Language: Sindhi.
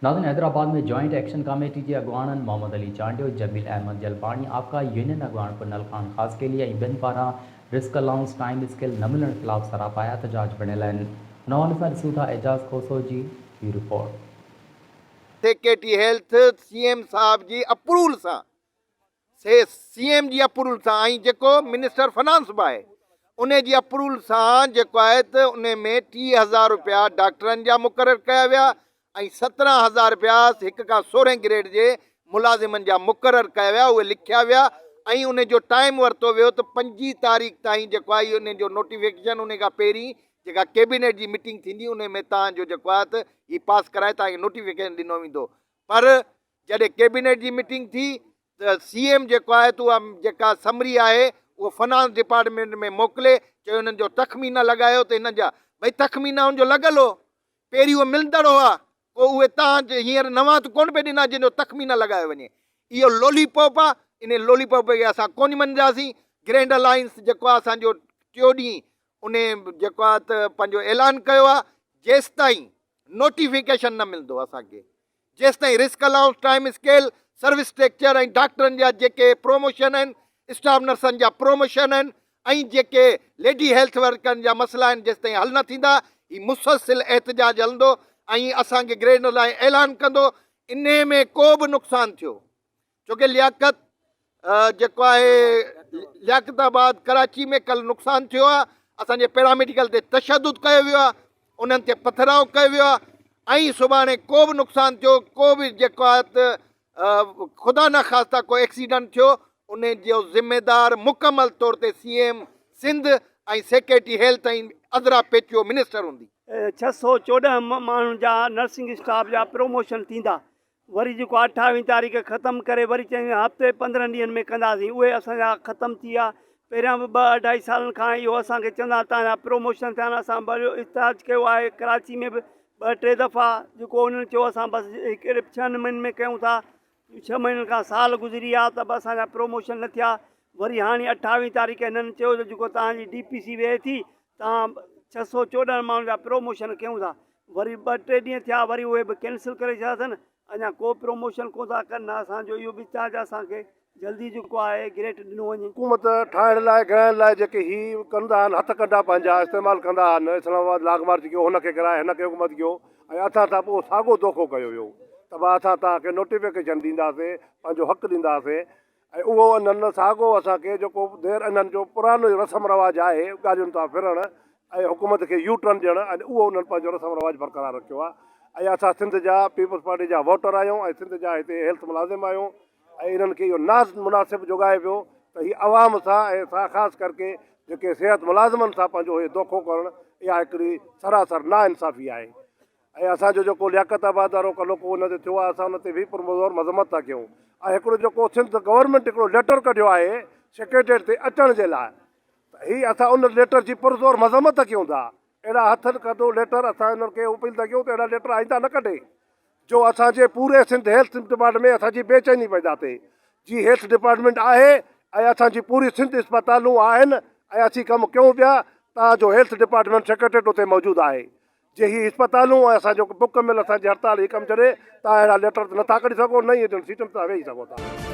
ناظرين حيدرآباد ۾ جوائنٽ ايڪشن ڪاميٽي جي اڳواڻن محمد علي چانڊيو، جميل احمد جلباڻي، آپڪا يونين اڳواڻ پنهل خان خاصخيلي ۽ ٻين پاران رسڪ الائونس ٽائيم اسڪيل نه ملڻ خلاف سراپا احتجاج بڻيل آهن. ان حوالي سان ڏسون ٿا اعجاز کوسو جي هي report. Secretary health C M صاحب جي اپرول سان سي سي ايم جي اپرول سان ۽ جيڪو منسٽر فنانس به آهي ان جي اپرول سان جيڪو آهي ته ان ۾ 30000 روپيا ڊاڪٽرن جا مقرر ڪيا ويا ۽ 17000 روپيا هڪ کان سورهين گريڊ جي ملازمن جا مقرر ڪيا ويا اهي لکيا ويا ۽ ان جو ٽائيم ورتو ويو ته پنجين تاريخ تائين جيڪو آهي ان جو نوٽيفڪيشن ان کان پهرين جيڪا ڪيبينيٽ جي ميٽنگ ٿيندي ان ۾ تان جو جيڪو آهي ته هي پاس ڪرائي تان کي نوٽيفڪيشن ڏنو ويندو پر جڏهن ڪيبينيٽ جي ميٽنگ ٿي ته سي ايم جيڪو آهي ته اها جيڪا سمري آهي اهو فنانس ڊپارٽمينٽ ۾ موڪلي چيو هنن جو تخمينا لڳايو ته هنن جا ڀئي تخمينا ان جو لڳل هو پهرين اهي ملندڙ هئا پوء اهي تان هينئر نوان ته ڪونه پئي ڏنا جن جو تخمينا لڳايو وڃي اهو لولي پوپ آهي ان لولي پوپ کي اسان ڪونه مڃنداسين گرينڊ الائنس جيڪو آهي اسان جو ٽيو ڏينهن ان جيڪو آهي ته پنهنجو اعلان ڪيو آهي جيستائين نوٽيفڪيشن نه ملندو اسان کي جيستائين risk allowance, time scale, service structure ۽ ڊاڪٽرن جا جيڪي پروموشن آهن، اسٽاف نرسن جا پروموشن آهن ۽ جيڪي ليڊي هيلٿ ورڪرن جا مسئلا آهن جيستائين حل نه ٿيندا هي مسلسل احتجاج هلندو ۽ اسان کي گريڊ لاء اعلان ڪندو انهي ۾ ڪو به نقصان ٿيو ڇو ڪي لياقت جيڪو آهي لياقت آباد ڪراچي ۾ ڪل نقصان ٿيو آهي اسان جي پيراميڊيڪل تي تشدد ڪيو ويو آهي انهن تي پٿراء ڪيو ويو آهي ۽ سڀاڻي ڪو به نقصان ٿيو ڪو به جيڪو آهي ته خدا نخواسته ڪو ايڪسيڊنٽ ٿيو ان جو ذميدار مڪمل طور تي C M Sindh ۽ secretary health ۽ Azra Pechuho minister هوندي. 614 ماڻهن جا نرسنگ اسٽاف جا پروموشن ٿيندا وري جيڪو اٺاويهين تاريخ ختم ڪري وري چيائين هفتي پندرهن ڏينهن ۾ ڪنداسين اهي اسان جا ختم ٿي ويا پهريان به ٻه اڍائي سالن کان اهو اسان کي چوندا تان جا پروموشن ٿيا آهن اسان به احتجاج ڪيو آهي ڪراچي ۾ به ٻه ٽي دفعا جيڪو انهن چيو اسان بس هڪڙي ڇهن مهينن ۾ ڪيون ٿا ڇهه مهينن کان سال گذري ويا ته به اسان جا پروموشن نه ٿيا وري هاڻي اٺاويهين تاريخ هنن چيو ته جيڪو تان جي ڊي پي سي ويهي ٿي تان 614 ماڻهن جا پروموشن ڪيون ٿا وري ٻه ٽي ڏينهن ٿيا وري اهي به ڪينسل ڪري ڇڏيا اٿن اڃا ڪو پروموشن ڪونه ٿا ڪن نه اسان جو اهو به چارج اسان کي جلدي جيڪو آهي گريٽ ڏنو وڃي. حڪومت ٺاهڻ لاء گهرائڻ لاء جيڪي هي ڪندا آهن هٿ ڪنڊا پنهنجا استعمال ڪندا آهن اسلام آباد لانگ مارچ ڪيو هن کي گهرائي هن کي حڪومت ڪيو ۽ اسان سان به اهو ساڳو دوکو ڪيو ويو ته ڀا اسان توهان کي نوٽيفڪيشن ڏينداسين پنهنجو حق ڏينداسين ۽ اهو انهن ساڳو اسان کي جيڪو دير انهن جو پراڻو رسم رواج آهي ڳالهين تان ڦرڻ ۽ حڪومت کي يو ٽرن ڏيڻ ۽ اهو انهن پنهنجو رسم رواج برقرار رکيو آهي ۽ اسان سنڌ جا پيپلز پارٽي جا ووٽر آهيون ۽ سنڌ جا هتي هيلٿ ملازم آهيون ۽ انهن کي اهو نا مناسب جوڳائي پيو ته هي عوام سان ۽ سان خاص ڪرڪي جيڪي صحت ملازمن سان پنهنجو هي دوکو ڪرڻ اها هڪڙي سراسر نا انصافي آهي. ۽ اسان جو جيڪو لياقت آباد وارو ڪلهوڪو ان تي ٿيو آهي اسان ان تي به پرمزور مذمت ٿا ڪيون ۽ هڪڙو جيڪو سنڌ گورنمينٽ هڪڙو ليٽر ڪڍيو آهي سيڪريٽريٽ تي اچڻ جي لاء ته هي اسان ان ليٽر جي پرزور مذمت ڪيون ٿا اهڙا هٿ ڪڍو ليٽر اسان انهن کي اپيل ٿا ڪيون ته اهڙا ليٽر آئنده نه ڪڍي جو اسان جي پوري سنڌ هيلٿ ڊپارٽمينٽ ۾ اسان جي بي چيني پيدا ٿئي جي هيلٿ ڊپارٽمينٽ آهي ۽ اسان جي پوري سنڌ اسپتالون آهن ۽ اسين ڪم ڪيون پيا تان جو هيلٿ ڊپارٽمينٽ سيڪريٽريٽ اتي موجود آهي جي هي اسپتالون ۽ اسان جو مڪمل اسان جي هڙتال هي ڪم ڇڏي تان اهڙا ليٽر ته نٿا ڪڍي سگهو نه ئي هتن سيٽن تان ويهي سگهو ٿا.